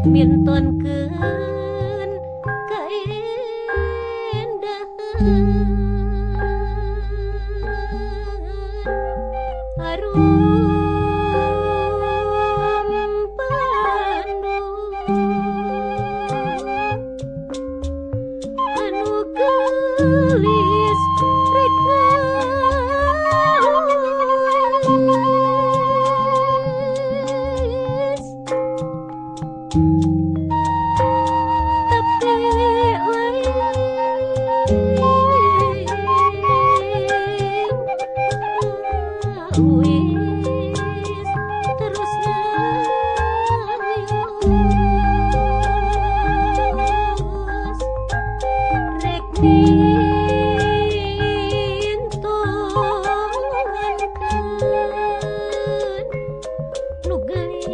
Mintonkeun kaindahan harum Bandung anu geulis rek ngawis tapi lain ngawis terus ngawis rek mintonkeun nu geulis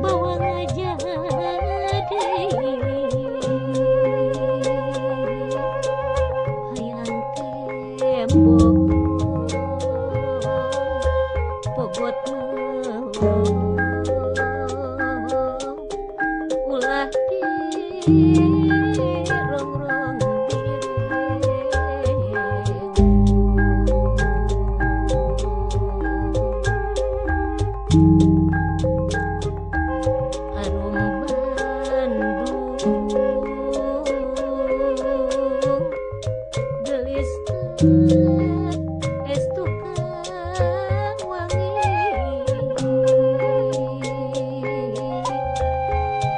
bawa ngajadi hayang tembok pogot melong ulah dirongrong harum Bandung geulis es tukang wangi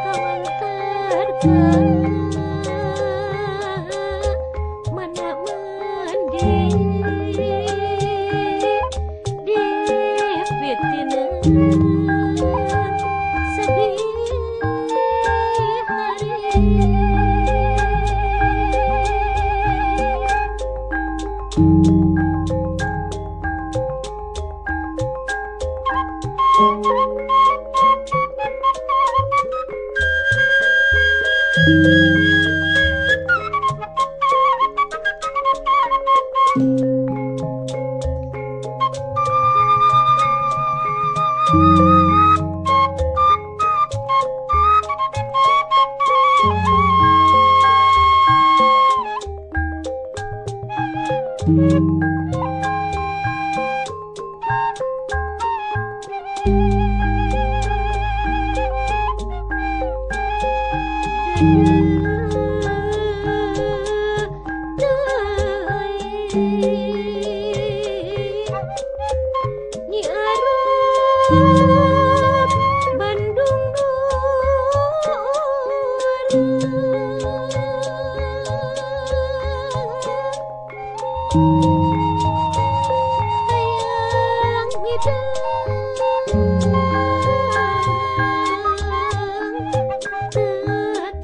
kawantarkeun mana mandi di pitineun sedih hari. Nyi Arab Bandung hayang midang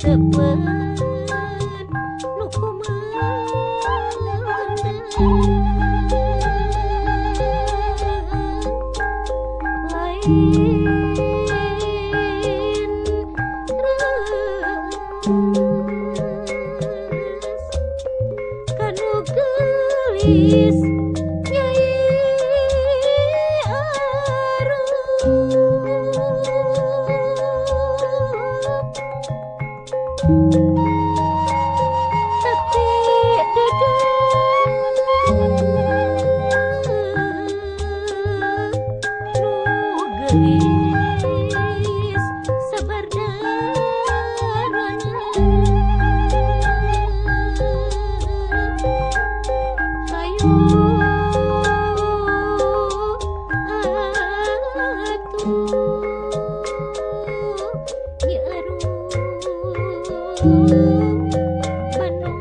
tetepan nu kumaha lain reus kanu geulis Nyai Arum tapi deudeuh nu geulis sabar darana hayu atuh Nyi Arum Bandung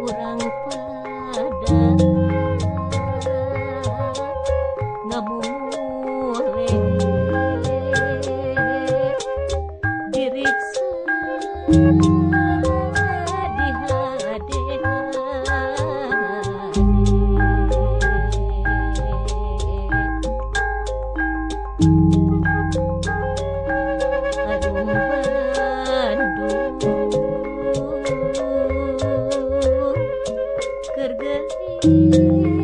urang pada ngamumule diriksa di hade-hade. Harum Bandung keur geulis.